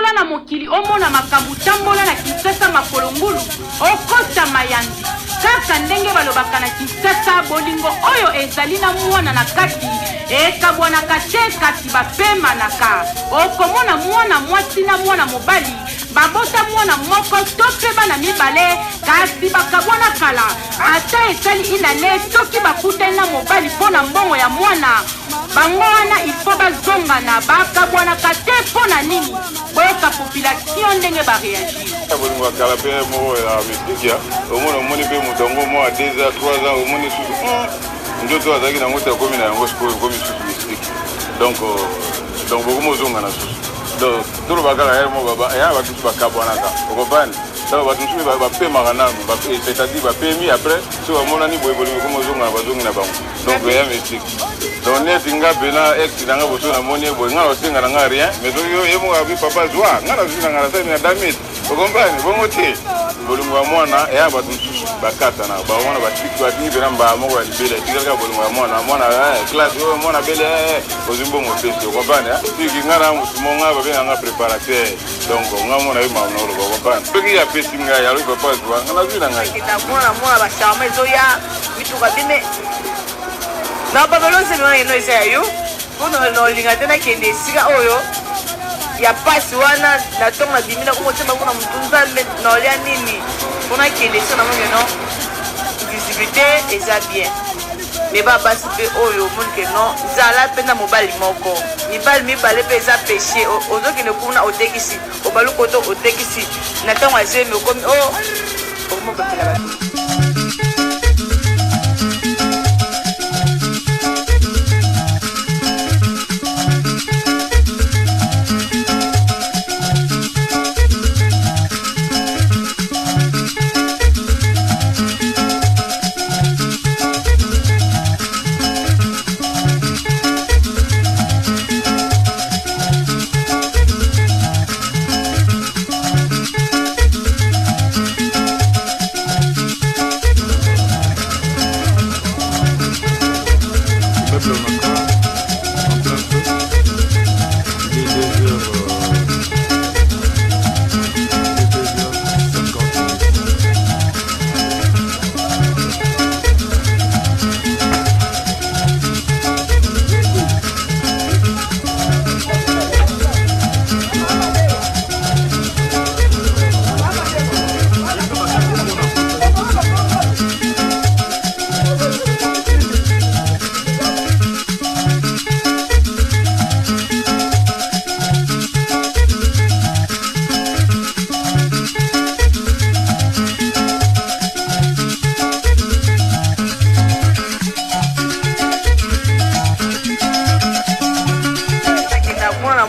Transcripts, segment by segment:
Tambola na mokili omona makambu tambola na Kinshasa makolo ngulu okota mayanzi kaka ndenge balobaka na Kinshasa bolingo oyo ezali na mwana na kati ekabwanaka te kasi bapemanaka okomona mwana mwasi na mwana mobali babota mwana moko to mpe bana mibale kasi bakabwana kala ata esali inane soki bakutani na mobali mpo na mbongo ya mwana Bango wana il faut bazongana bakabwanaka te mpo na nini? Boyoka population ndenge ba reagir. Bolingo ya kala mpe moko ya mystique ya omona omoni mpe moto yango mwa 2 ans 3 ans omoni susu nzoto azalaki nango te akomi na yango sikoyo ekomi susu mystique donc donc bokomi ozongana susu donc toloba kaka ye moko ya bato mosusu bakabwanaka okopani donc bato mosusu bapemaka nanu c'est-à-dire bapemi après soki bamonani boye bolingo ekomi ozongana bazongi na bango Donc ya mystique. Donc neti nga pena ex na nga boso na moni boye nga osenga na nga rien mais soki yo ye moko abi papa zwa nga na zwi na nga nasali na damit okomprendre bongo te bolingo ya mwana eya bato mosusu bakatana bango wana batiki batiki mpena mbala moko ya libela etikali kaka bolingo ya mwana mwana classe oyo mwana bele ozwi mbongo opesi okomprendre tiki nga na motu mo nga babenga nga préparateur donc nga mona ye mamu na oloba okomprendre soki apesi ngai alobi papa zwa nga nazwi na ngai mwana mwana bacharme ezoya mituka bime na babelo nzembe wana eno eza ya yo mpo naolinga te nakende esika oyo ya pasi wana na ntongo nabimi nakomotia bango na motu nzambe naolia nini mpo nakende esika namoni no visibilité eza bien me ba basi mpe oyo omoni ke non zala mpe na mobali moko mibali mibale mpe eza péché ozokende kuna otekisi obalukoto otekisi na ntango ya zemi okomi o oh, okomobapela bato.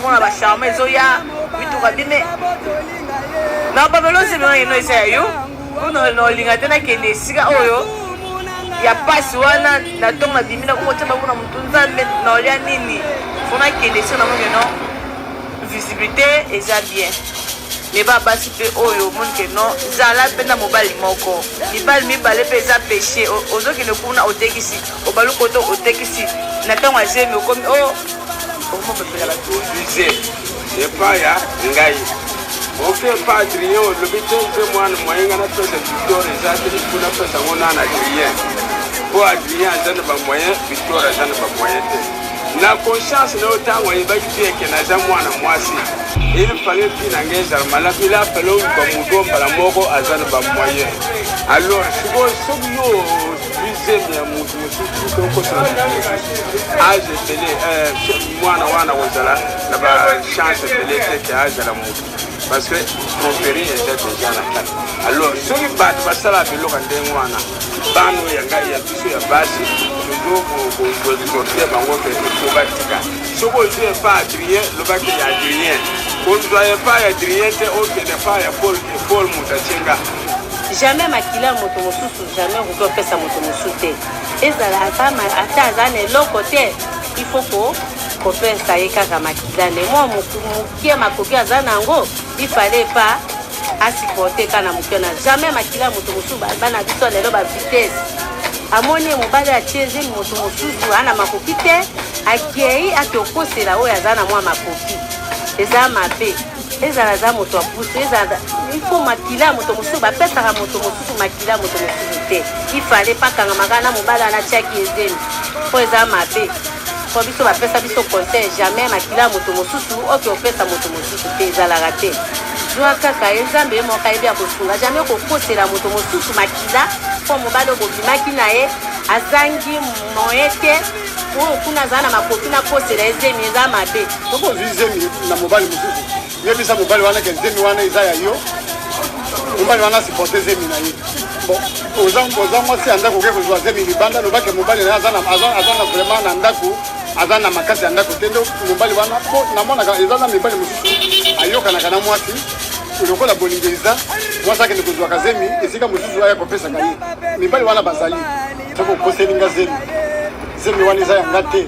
Mona ba charme ezoya mituka bime na babelo nzembe eno eza ya yo mpo naolinga te nakende esika oyo ya pasi wana na ntongo nabimi nakomotia bango na motu nzambe naolia nini mpo nakende esika namoni no visibilité eza bien me ba basi mpe oyo omoni ke non zala mpe na mobali moko mibali mibale mpe eza péché ozokende kuna otekisi obalukoto otekisi na ntango ya zemi okomi o oh, okomopepela bato epai ya ngai oke epa adrien olobi te nze mwana moyen ngai napesa victor eza te mpo napesa yango nana adrien mpo adrien aza na bamoyen victor aza na bamoyen te na conscience na yo ntango ayebaki te eke naza mwana mwasi il fallait vie na ngai ezala malamu il a fallu oluka moto mbala moko aza na bamoyen alors sikoyo soki yo ozwi zemi ya moto mosusu okosala moto mosusu age ebele mwana wana kozala na ba chance ebele te ke azala motu parce que tromperie eza deja na kati alors soki bato basalaka biloko ya ndenge wana bana oyo ya ngai ya biso ya basi tozo koexorte bango ke ifo batika soki ozwi epa adrien lobaki ya adrien kozwa epa ya adrien te okende epa ya paul ke paul moto atie nga jamais makila ya moto mosusu jamais okoki kopesa moto mosusu te ezala ata aza na eloko te il faut ko kopesa ye kaka makila nde mwa mokie makoki aza na yango il fallait pas asupporte kaka na moke na jamais makila ya moto mosusu bana biso lelo ba vitesse amoni ye mobali atie zemi moto mosusu ana makoki te akei ake okosela oyo aza na mwa makoki. Eza mabe. Ezala aza moto ya pusu, ezala il faut makila ya moto mosusu, bapesaka moto mosusu makila ya moto mosusu te. Il fallait pas kangama kaka na mobali wana atiaki ye zemi mpo eza mabe. Mpo biso bapesa biso conseil, jamais makila ya moto mosusu oke opesa moto mosusu te, ezalaka te. Zwa kaka ye, Nzambe ye moko ayebi akosunga. Jamais kokosela moto mosusu makila mpo mobali oyo bobimaki na ye azangi moyen te, oyo kuna azala na makoki nakosela ye zemi, eza mabe. Soki ozwi zemi na mobali mosusu, yebisa mobali wana ke zemi wana eza ya yo. Mobali wana asupporte zemi na ye. Bon, oza mwasi ya ndako, oke kozwa zemi libanda, lobake mobali na ye aza na vraiment na ndako, aza na makasi ya ndako te. Nde mobali wana, po namonaka eza na mibali mosusu ayokanaka na mwasi lokola bolingo eza, mwasi akende kozwaka zemi esika mosusu, aya kopesaka ye. Mibali wana bazali. Soki okoseli nga zemi, zemi wana eza ya nga te,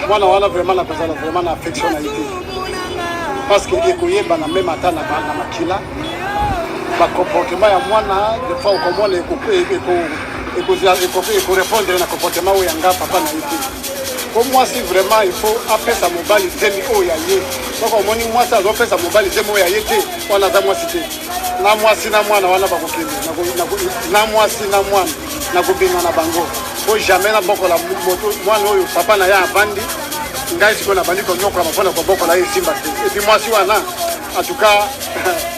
mwana wana vraiment nakozala vraiment na affection na ye te, parce que ekoyebana meme ata na makila, bacomportement ya mwana. Des fois okomona ekorépondre na comportement oyo ya nga papa na ye te. Po mwasi vraiment il faut apesa mobali zemi oyo ya ye. Soki omoni mwasi azopesa mobali zemi oyo ya ye te, wana aza mwasi te. Na mwasi na mwana wana bakokende na mwasi na mwana na kobengana bango, po jamais nabokola moto mwana oyo papa na ye avandi. Ngai sikoyo nabandi konyokolama mpona kobokola ye, esimba te. Et puis mwasi wana, en tout cas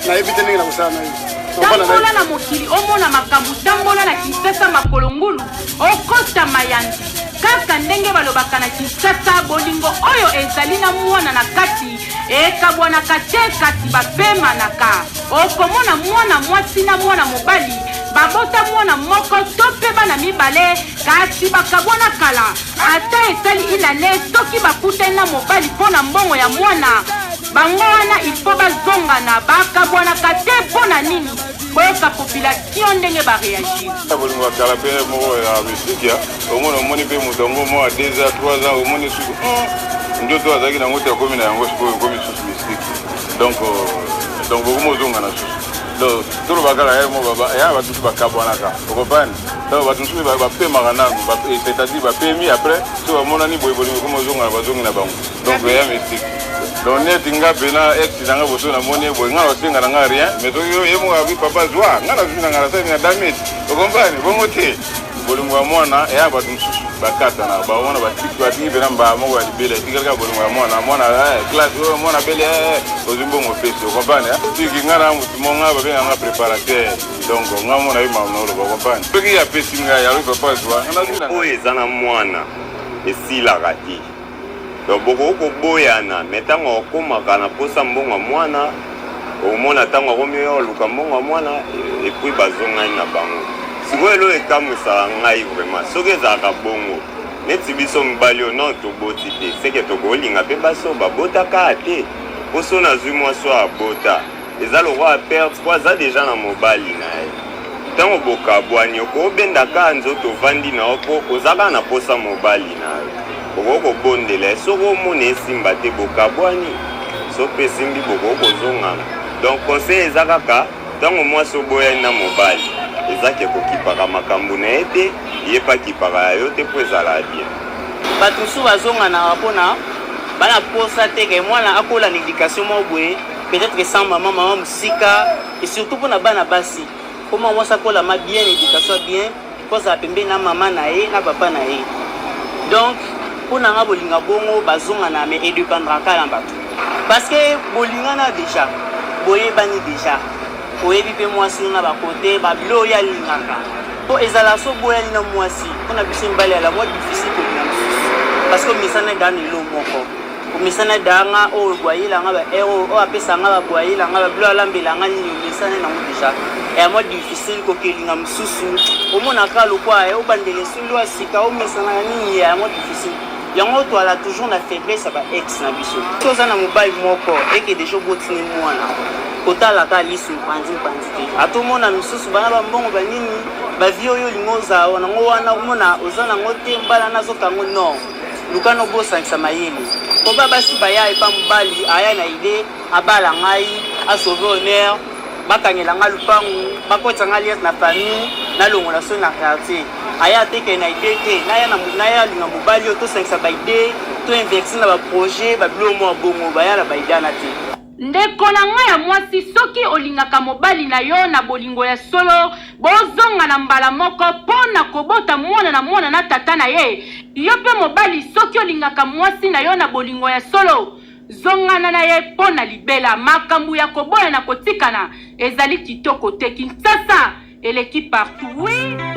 nayebi te ndenge nakosala na ye. Tambola na mokili, omona makambo. Tambola na Kinshasa makolo ngulu, okota mayandi. Kaka ndenge balobaka na Kinshasa, bolingo oyo ezali na mwana na kati ekabwanaka te, kasi bapemanaka. Okomona mwana mwasi na mwana mobali babota mwana moko to mpe bana mibale, kasi bakabwana kala. Ata esali inane, soki bakutani na mobali mpo na mbongo ya mwana, bango wana il faut bazongana, bakabwanaka te. Mpo na nini? Boyoka population ndenge baréagir. Bolingo ya kala mpe moko ya mystique ya omona, omoni mpe moto yango mwa 2 ans, 3 ans, omoni susu nzoto azalaki nango te, akomi na yango sikoyo, ekomi susu mystique. Donc bokomi ozonga na susu. Donc toloba kaka ye mo ya bato mosusu bakabwanaka, okopani. Donc bato mosusu bapemaka nanu, c'est-à-dire bapemi, après so bamonani boye, bolingo ekomi ozonga na bazongi na bango. Donc ya mystique. Donc neti nga pena ex na nga, boso namoni ye boye, nga nasenga na nga rien, mais soki ye moko abi papa zwa, nga nazwi na nga, nasali na damage, okomprendre bongo te. Bolingo ya mwana eya, bato mosusu bakatana bawana, batiki mpena mbaa moko ya libela, etikali kaka bolingo ya mwana. Mwana classe oyo, mwana bele, ozwi mbongo, opesi, okomprendre. Tiki nga na motu mo nga babenga nga préparateur, donc nga mona ye mamu naoloba, okomprendre. Soki apesi ngai, alobi papa zwa, nga nazwi na Oyo eza na mwana esilaka te. Donc bokoki koboyana, mais ntango akomaka na posa mbongo ya mwana, omona ntango akomi oyo oluka mbongo ya mwana, et puis bazongani na bango. Sikoyo eloko ekamwisaka ngai vraiment, soki ezalaka bongo neti biso mibali oyo nano toboti te, seke tokolinga mpe basi oyo babotaka te. Mpo so nazwi mwasi oyo abota, eza lokola perte, po aza déjà na mobali na ye. Ntango bokabwani, okobenda kaka nzoto, ovandi na yo, mpo oza kaka na posa mobali na yo. Okoki kobondela ye, soki omona esimba te, bokabwani. So mpe esimbi, bokoki kozongana. Donc conseil eza kaka, ntango mwasi oboyani na mobali, eza ke kokipaka makambo na ye te, ye mpe akipaka ya yo te, mpo ezala bien. Bato mosusu bazonganaka mpona bana posa te ke mwana akola na éducation moko boye, peut-être sans mama, mama mosika, et surtout mpona bana basi, mpo mwa mwasi akolama bien, éducation bien, mpo azala pembeni na mama na ye na papa na ye. Donc mpo na nga, bolinga bongo bazongana, mais edépendraka na bato, parce que bolingana déjà, boyebani déjà, oyebi mpe mwasi na bakote babilo oyo alingaka. Mpo ezala so boyani na mwasi, mpona biso mibali ala mwa difficile kolinga mosusu, parce que omesana daa na elo moko, omesana danga oyo bwayelanga ba aire oyo apesanga, babwayelanga babilo, alambelanga nini, omesana nango déjà, eya mwa difficile kokelinga mosusu. Omonaka lokwa obandela esolo ya sika, omesana na nini, ya mwa difficile. Yango toala toujours na faiblesse ya baex na biso. So oza na mobali moko eke déjà obotini mwana, kotalaka lisu mpanzi mpanzi te. Atomona misusu bana bambongo banini, bavie oyo olingi ozala nango wana, omona oza nango te, mbala nazokango non. Luka nobosangisa mayele, po ba basi baya epa mobali, aya na idée abala ngai, asauve honneur, bakangela ngai lupangu, bakotisa ngai alliance na famille, nalongola so na quartier. Aya ateke na idée te, naya alinga mobali oyo, tosangisa baidée. To investir na ba projet, ba biloko mwa bongo, baya na ba idée wana te. Ndeko na nga ya mwasi soki olingaka mobali na yo na bolingo ya solo bozongana mbala moko po na kobota mwana na mwana na tata na ye, yo pe mobali soki olingaka mwasi na yo na bolingo ya solo zongana na ye po na libela, makambu ya koboya na kotikana ezali kitoko te, Kinshasa eleki partout oui.